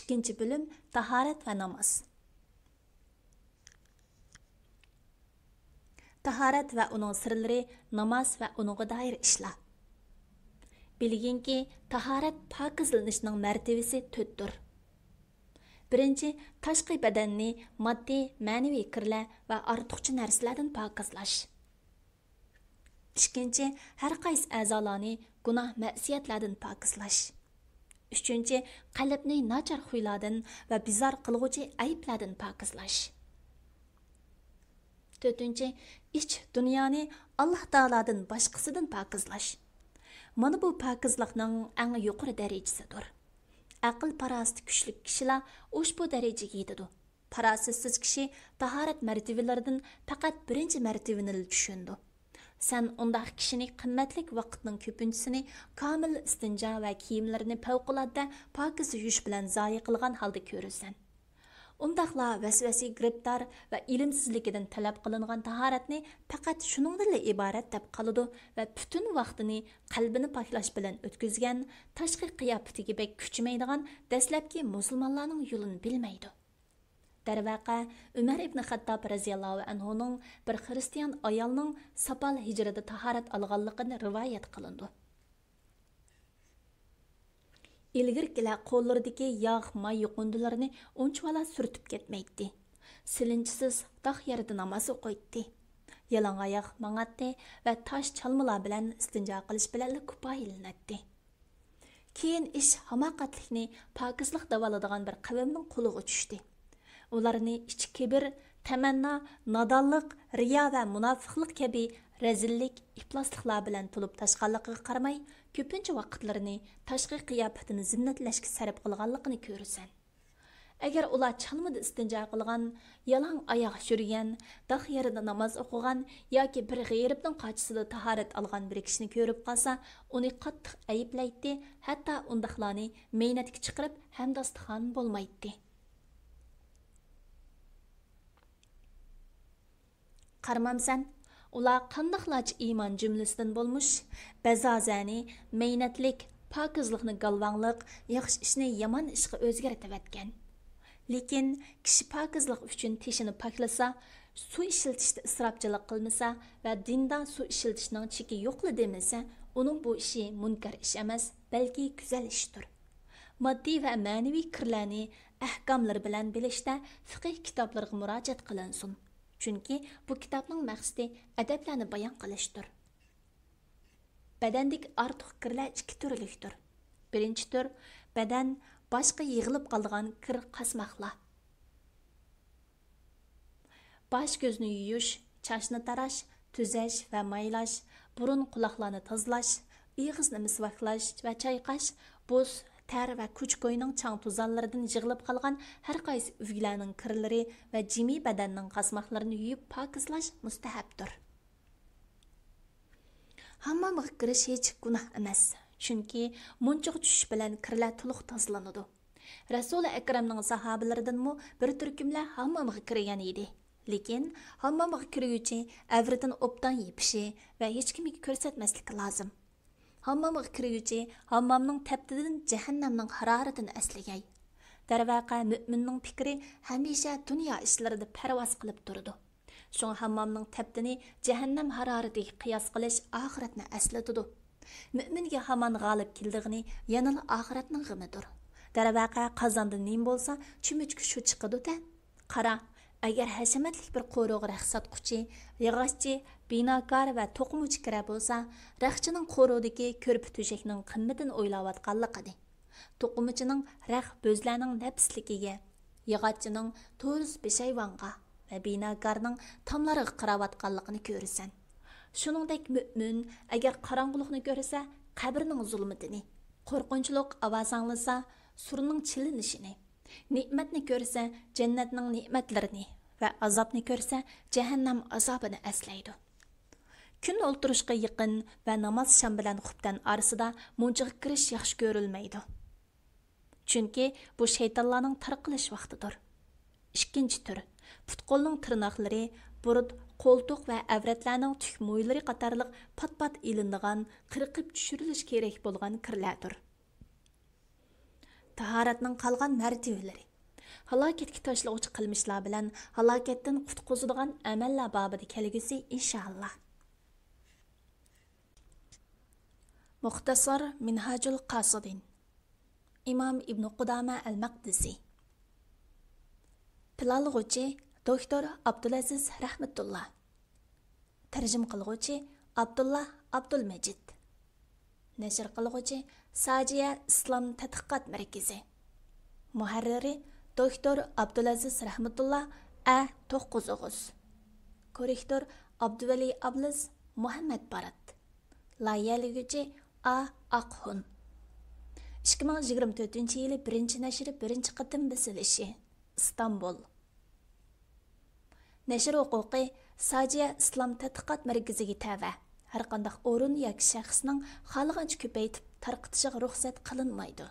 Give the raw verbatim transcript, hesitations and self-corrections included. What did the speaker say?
ئىككىنچى بۆلۈم، تاھارەت ۋە ناماز. تاھارەت ۋە ئۇنىڭ سىرلىرى، ناماز ۋە ئۇنىڭغا دائىر ئىشلار. بىلگىنكى، تاھارەت پاكىزلىنىشنىڭ مەرتىۋىسى تۆتتۇر. بىرىنچى، تاشقى بەدەننى ماددىي، مەنىۋى كىرلەر ۋە ئارتۇقچە نەرسىلەردىن پاكىزلاش. ئىككىنچى، ھەر قايسى ئەزالارنى گۇناھ، مەسىيەتلەردىن پاكىزلاش. ئۈچىنچى، قەلبنى ناچار خۇيلاردىن ۋە بىزار قىلغۇچى ئەيىبلەردىن پاكىزلاش. تۆتىنچى، ئىچ دۇنيانى ئاللاھ تائالادىن باشقىسىدىن پاكىزلاش. مانا بۇ پاكىزلىقنىڭ ئەڭ يۇقىرى دەرىجىسىدۇر. ئەقىل-پاراسىتى كۈچلۈك كىشىلەر ئۇشبۇ دەرىجىگە يېتىدۇ. پاراسەتسىز كىشى تاھارەت مەرتىۋىلىرىدىن پەقەت بىرىنچى مەرتىۋىنىلا چۈشىنىدۇ. سەن ئۇنداق كىشىنى قىممەتلىك ۋاقىتنىڭ كۆپىنچىسىنى كامىل ئىستىنجا ۋە كىيىملىرىنى پەۋقۇلئاددە پاكىز يۇيۇش بىلەن زايە قىلغان ھالدا كۆرىسەن. ئۇنداقلار ۋەسۋەسىگە گىرىپتار ۋە ئىلىمسىزلىكىدىن تەلەپ قىلىنغان تاھارەتنى پەقەت شۇنىڭدىنلا ئىبارەت دەپ قالىدۇ ۋە پۈتۈن ۋاقتىنى قەلبىنى پاكلاش بىلەن ئۆتكۈزگەن، تاشقى قىياپىتىگە بەك كۈچىمەيدىغان دەسلەپكى مۇسۇلمانلارنىڭ يولىنى بىلمەيدۇ. دەرۋەقە، ئۆمەر ئىبنى خەتتاب رەزىياللاھۇ ئەنھۇنىڭ بىر خىرىستىيان ئايالنىڭ ساپال ھىجرىدە تاھارەت ئالغانلىقىنى رىۋايەت قىلىنىدۇ. ئىلگىرىكىلەر قوللىرىدىكى ياغ، ماي يۇقۇندىلىرىنى ئۇنچىۋالا سۈرتۈپ كەتمەيتتى. سېلىنچىسىز داغ يەردە ناماز ئوقۇيتتى. يالاڭ ئاياق ماڭاتتى ۋە تاش چالمىلار بىلەن ئىستىنجا قىلىش بىلەنلا كۇپايىلىنەتتى. كېيىن ئىش ھاماقەتلىكنى پاكىزلىق دەۋالىدىغان بىر قەۋمنىڭ قولىغا چۈشتى. ئۇلارنى ئىچ كىبىر، تەمەننا، نادانلىق، رىيا ۋە مۇناپىقلىق كەبى رەزىللىك، ئىپلاسلىقلار بىلەن تولۇپ تاشقانلىقىغا قارىماي، كۆپىنچە ۋاقىتلىرىنى تاشقى قىياپىتىنى زىننەتلەشكە سەرپ قىلغانلىقىنى كۆرىسەن. ئەگەر ئۇلار چالمىدا ئىستىنجا قىلغان، يالاڭ ئاياغ يۈرگەن، داغ يەردە ناماز ئوقۇغان ياكى بىر غېرىبنىڭ قاچىسىدا تاھارەت ئالغان بىر كىشىنى كۆرۈپ قالسا، ئۇنى قاتتىق ئەيىبلەيتتى، ھەتتا ئۇنداقلارنى مەينەتكە چىقىرىپ ھەمداستىخان بولمايتتى. قارىمامسەن، ئۇلار قانداقلارچە ئىمان جۈملىسىدىن بولمۇش، بەزازەنى مەينەتلىك، پاكىزلىقنى گالۋاڭلىق، ياخشى ئىشنى يامان ئىشقا ئۆزگەرتىۋەتكەن. لېكىن كىشى پاكىزلىق ئۈچۈن تېشىنى پاكلىسا، سۇ ئىشلىتىشتە ئىسراپچىلىق قىلمىسا ۋە دىندا سۇ ئىشلىتىشنىڭ چېكى يوقلا دېمىسە، ئۇنىڭ بۇ ئىشى مۇنكەر ئىش ئەمەس، بەلكى گۈزەل ئىشتۇر. ماددىي ۋە مەنىۋى كىرلەرنى ئەھكاملىرى بىلەن بىلىشتە فىقىھ كىتابلىرىغا مۇراجىئەت قىلىنسۇن. چۈنكى بۇ كىتابنىڭ مەقسىتى ئەدەپلەرنى بايان قىلىشتۇر. بەدەندىكى ئارتۇق كىرلەر ئىككى تۈرلۈكتۇر. بىرىنچى تۈر، بەدەن باشقا يىغىلىپ قالىدىغان كىر، قاسماقلار. باش كۆزنى يۇيۇش، چاچنى تاراش، تۈزەش ۋە مايلاش، بۇرۇن قۇلاقلارنى تازىلاش، ئېغىزنى مىسۋاكلاش ۋە چايقاش، بۇس، تەر ۋە كوچا-كوينىڭ چاڭ-توزانلىرىدىن يىغىلىپ قالغان ھەر قايسى ئۆيلەرنىڭ كىرلىرى ۋە جىمى بەدەننىڭ قاسماقلىرىنى يۇيۇپ پاكىزلاش مۇستەھەپتۇر. ھاممامغا كىرىش ھېچ گۇناھ ئەمەس، چۈنكى مۇنچىغا چۈشۈش بىلەن كىرلەر تولۇق تازىلىنىدۇ. رەسۇلى ئەكرەمنىڭ ساھابىلىرىدىنمۇ بىر تۈركۈملەر ھاممامغا كىرگەن ئىدى. لېكىن ھاممامغا كىرگۈچى ئەۋرىتىنى ئوبدان يېپىشى ۋە ھېچكىمگە كۆرسەتمەسلىكى لازىم. ھاممامغا كىرگۈچى ھاممامنىڭ تەپتىدىن جەھەننەمنىڭ ھارارىتىنى ئەسلىگەي. دەرۋەقە، مۆمىننىڭ پىكرى ھەمىشە دۇنيا ئىشلىرىدا پەرۋاز قىلىپ تۇرىدۇ. شۇڭا ھاممامنىڭ تەپتىنى جەھەننەم ھارارىتىگە قىياس قىلىش ئاخىرەتنى ئەسلىتىدۇ. مۆمىنگە ھامان غالىب كېلىدىغىنى يەنىلا ئاخىرەتنىڭ غېمىدۇر. دەرۋەقە، قازاندا نېمە بولسا، چۆمۈچكە شۇ چىقىدۇ-دە. قارا، ئەگەر ھەشەمەتلىك بىر قورۇغا رەخت ساتقۇچى، ياغاچچى، بىناكار ۋە توقۇمىچى كىرەر بولسا، رەختچىنىڭ قورۇدىكى كۆرپە تۆشەكنىڭ قىممىتىنى ئويلاۋاتقانلىقىنى، توقۇمىچىنىڭ رەخت بۆزلەرنىڭ نەپىسلىكىگە، ياغاچچىنىڭ تورۇس پېشايۋانغا ۋە بىناكارنىڭ تاملارغا قاراۋاتقانلىقىنى كۆرىسەن. شۇنىڭدەك مۆمىن ئەگەر قاراڭغۇلۇقنى كۆرسە، قەبرىنىڭ زۇلمىتىنى، قورقۇنچلۇق ئاۋاز ئاڭلىسا، سۇرنىڭ چىللىنىشىنى، نېمەتنى كۆرسە، جەننەتنىڭ نېمەتلىرىنى ۋە ئازابنى كۆرسە، جەھەننەم ئازابىنى ئەسلەيدۇ. كۈن ئولتۇرۇشقا يېقىن ۋە ناماز شام بىلەن خۇپتەن ئارىسىدا مۇنچىغا كىرىش ياخشى كۆرۈلمەيدۇ. چۈنكى بۇ شەيتانلارنىڭ تارقىلىش ۋاقتىدۇر. ئىككىنچى تۈر، پۇت-قولنىڭ تىرناقلىرى، بۇرۇت، قولتۇق ۋە ئەۋرەتلەرنىڭ تۈك مويلىرى قاتارلىق پات-پات ئېلىنىدىغان، قىرقىپ چۈشۈرۈلۈشى كېرەك بولغان كىرلەردۇر. تاھارەتنىڭ قالغان مەرتىۋىلىرى. ھالاكەتكە تاشلىغۇچى قىلمىشلار بىلەن ھالاكەتتىن قۇتقۇزىدىغان ئەمەللەر بابىدا كەلگۈسى ئىنشائاللا. مۇختەسار مىنھاجۇل قاسىدىن. ئىمام ئىبنى قۇدامە ئەل مەقدىسى. پىلانلىغۇچى دوكتور ئابدۇلئەزىز رەھمەتۇللا. تەرجىمە قىلغۇچى ئابدۇللا ئابدۇلمەجىد. نەشر قىلغۇچى ساجىيە ئىسلام تەتقىقات مەركىزى. مۇھەررىرى دوكتور ئابدۇلئەزىز رەھمەتۇللا، ئە توققۇز ئوغۇز. كوررېكتور ئابدۇۋەلى ئابلىز، مۇھەممەد بارات. لايىھەلىگۈچى ئا ئاقھۇن. ئىككى مىڭ يىگىرمە تۆتىنچى يىلى بىرىنچى نەشرى بىرىنچى قېتىم بېسىلىشى. ئىستانبۇل. نەشر ھوقۇقى ساجىيە ئىسلام تەتقىقات مەركىزىگە تەۋە. ھەرقانداق ئورۇن ياكى شەخسنىڭ خالىغانچە كۆپەيتىپ تارقىتىشىغا رۇخسەت قىلىنمايدۇ.